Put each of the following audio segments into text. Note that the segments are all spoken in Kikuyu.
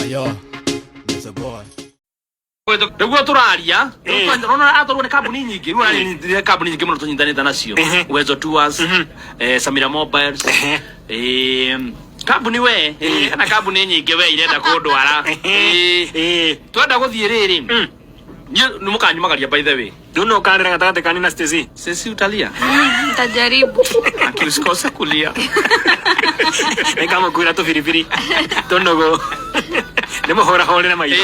Yo, it's a boy. Nĩguo tũraria rona atwarwo nĩ kambuni nyingĩ rĩu nĩ kambuni nyingĩ mũno tũnyitanĩte nacio. Uwezo Tours, Samira Mobiles, kambuni we kana kambuni nyingĩ we irenda kũndwara. Twenda gũthiĩ rĩrĩ niĩ nĩ mũkanyumagaria, by the way. Rĩu no ũkanĩra gatagatĩ kani na Stacy. Sisi utalia. Nitajaribu. Aki usikose kulia. Nĩkamũkuĩra tũbiribiri tũnũgũ nĩmũhũrahũrĩre maitho.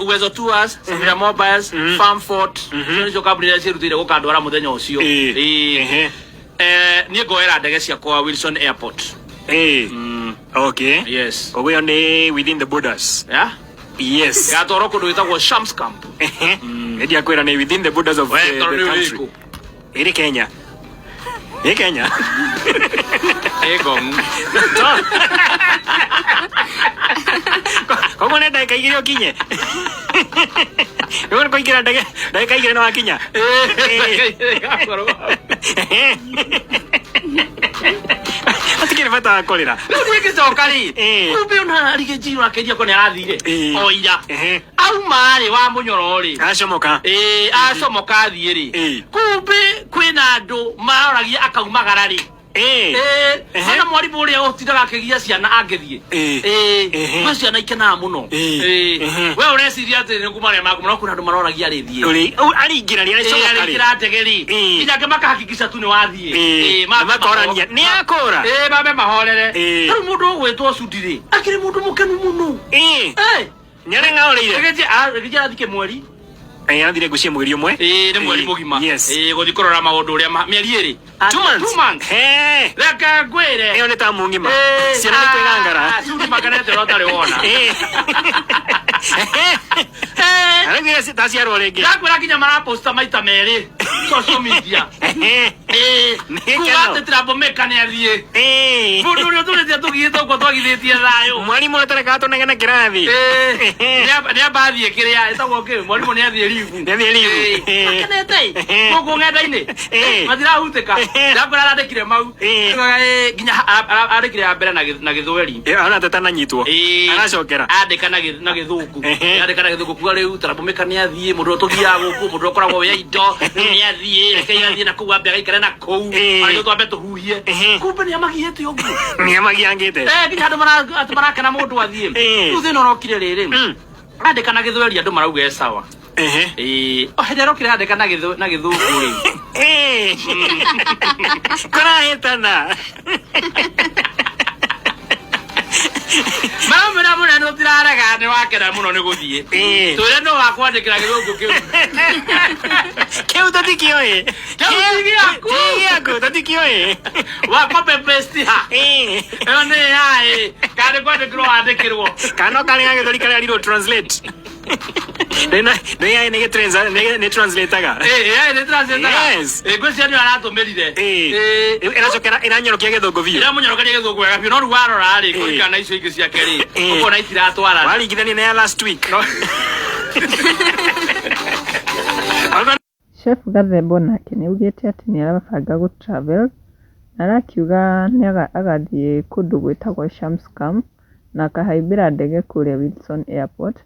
Uwezo Tours, Samira Mobiles, Farmfort, icio nĩcio kambuni iria ciĩrutĩire gũkandwara mũthenya ũcio. Niĩ ngoera ndege ciakwa Wilson Airport. Okay. Yes. Koguo ĩyo nĩ within the borders. Yeah? Yes. Gatwarwo kũndũ gwĩtagwo Shams Camp. Nĩ ndiakwĩra nĩ within the borders of We, the, tondũ the nĩ country. ũrĩkũ? Ĩrĩ Kenya. Ĩ Kenya. Ĩ Ngong. Koguo nĩ ndagĩka 2 ũkinye. Rĩu nĩ kũingĩra ndege ndagĩka 2 nĩ wakinya. Gakorwo hau. Hatikĩrĩ bata wa kũrĩra. Rĩu niĩ ngĩcoka rĩ, kumbe ona Riggy akĩria ko nĩ arathire o ira. Auma rĩ wa mũnyoro rĩ. Acomoka. Ĩĩ, acomoka athiĩ rĩ. Kumbe kwĩna andũ maroragia akaumagara rĩ. Ona mwarimũ ũrĩa ũtindaga akĩgia ciana angĩthiĩ. Kwĩ ciana ikenaga mũno. We ũreciria atĩ nĩ kuma arĩa makuma, no kwĩna andũ maroragia arĩthiĩ. Arĩingĩra rĩ, arĩcomoka rĩ. Arĩingĩra ndege rĩ. Nginya angĩ makahakikisha tu nĩ wathiĩ. Na makorania nĩ akũra. Mambe mahorere. Rĩu mũndũ ũgwĩtwo Sudi rĩ, akĩrĩ mũndũ mũkenu mũno. Nĩ areng'aũrĩire. Rĩgĩthiĩ arathiĩ mweri. Arathire ngũcia mweri ũmwe. Ĩĩ, nĩ mweri mũgima. Yes. Ĩĩ, gũthiĩ kũrora maũndũ ũrĩa mĩeri 2. 2 months. 2 months. He. Reke ngwĩre. Ĩyo nĩ ta mũng'ima. Ciana nĩ kwĩgangara. Sudi makenete ũrĩa ũtarĩ wona. Araugire taciarwo rĩngĩ. Ndakwĩra nginya maraposta maita merĩ social media. Nĩ Kuga gĩkeno. atĩ Troublemaker nĩ athiĩ. Mũndũ ũrĩa ũtũrĩte tũgiĩte ũguo twagithĩtie thayũ. Mwarimũ ũrĩa ũtarekaga tũnegene kĩrathi. Nĩ amba athiĩ kĩrĩa ĩtagwo kĩ mwarimũ nĩ athiĩ ribu. Nĩ athiĩ leave. Makenete gũkũ ng'enda-inĩ matirahutĩka. Ndakwĩra arandĩkire mau. Nginya andĩkire ya mbere na gĩthweri. Ona tatananyitwo. Aracokera. Andĩka na gĩthũngũ. Andĩka na gĩthũngũ kuga rĩu Troublemaker nĩ athiĩ, mũndũ ũrĩa tũgiaga gũkũ, mũndũ ũrĩa ũkoragwo wĩ indo rĩu nĩ athiĩ, reke athiĩ na kũu ambe agaikare na kũu. Ona ithuĩ twambe tũhuhie. Kumbe nĩ amagiĩte ũguo. Nĩ amagiangĩte. Nginya andũ atĩ marakena mũndũ athiĩ. Rĩu thĩna ũrokire rĩrĩ, andĩka na gĩthweri andũ marauga e sawa. O hĩndĩ arokire andĩka na gĩthũngũ rĩ. Kũrahĩtana. Maramwĩra mũnene ũtirarega nĩ wakena mũno nĩ gũthiĩ. Twĩre no wakwandĩkĩra gĩthũngũ kĩu. Kĩu tũtikĩũĩ. Kĩu ti gĩaku. Ti gĩaku tũtikĩũĩ. Wa copy paste ha. Ĩyo nĩ AI. Kana nĩ kwandĩkĩrwo wandĩkĩrwo. Kana karĩ ga gĩthũri karĩa rirwo translate. Nĩ AI nĩ translate-aga. AI nĩ translate-aga. Yes. Ngwĩciria nĩyo aratũmĩrire. Ĩracokera ĩranyorokia gĩthũngũ biũ. Ĩramũnyorokeria gĩthũngũ wega biũ, no rĩu warora rĩ, kũringana na icio ingĩ ciake rĩ, ũkona itiratwarana. Waringithania na ya last week. Chef Gathemba onake nĩaugĩte atĩ nĩarabanga gũ travel na arakiuga nĩ agathiĩ kũndũ gwĩtagwo Shams Camp na akahaimbĩra ndege kũrĩa Wilson Airport.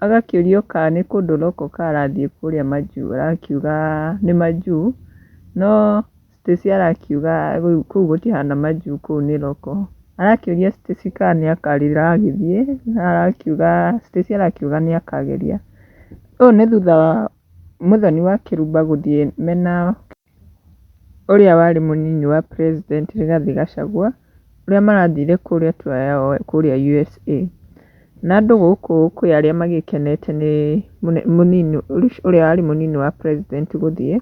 Agakĩũrio kana nĩ kũndũ local kana arathiĩ kũrĩa majuu, arakiuga nĩ majuu, no Stacy arakiuga kũu gũtihana majuu, kũu nĩ local. Arakĩũria Stacy kana nĩ akarĩra agĩthiĩ, na arakiuga Stacy arakiuga nĩ akageria. Ũũ nĩ thutha wa Muthoni wa Kĩrumba gũthiĩ mena ũrĩa warĩ mũnini wa president Rigathi Gachagua, ũrĩa marathire kũrĩa tour yao kũrĩa USA. Na andũ gũkũ kwĩ arĩa magĩkenete nĩ mũnini ũrĩa warĩ mũnini wa president gũthiĩ.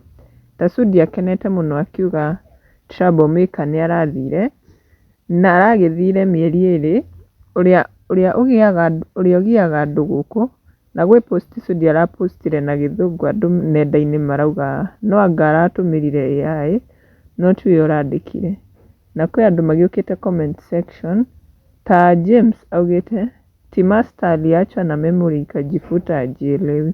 Ta Sudi akenete mũno akiuga Troublemaker nĩ arathire na aragĩthire mĩeri 2, ũrĩa ũrĩa ũgĩaga ũrĩa ũgiaga andũ gũkũ. Na gwĩ post Sudi arapostire na gĩthũngũ, andũ nenda-inĩ marauga no anga aratũmĩrire AI no tiwe ũrandĩkire. Na kwĩ andũ magĩũkĩte comment section ta James augĩte ti master aliachwa na memory ikajifuta hajielewi.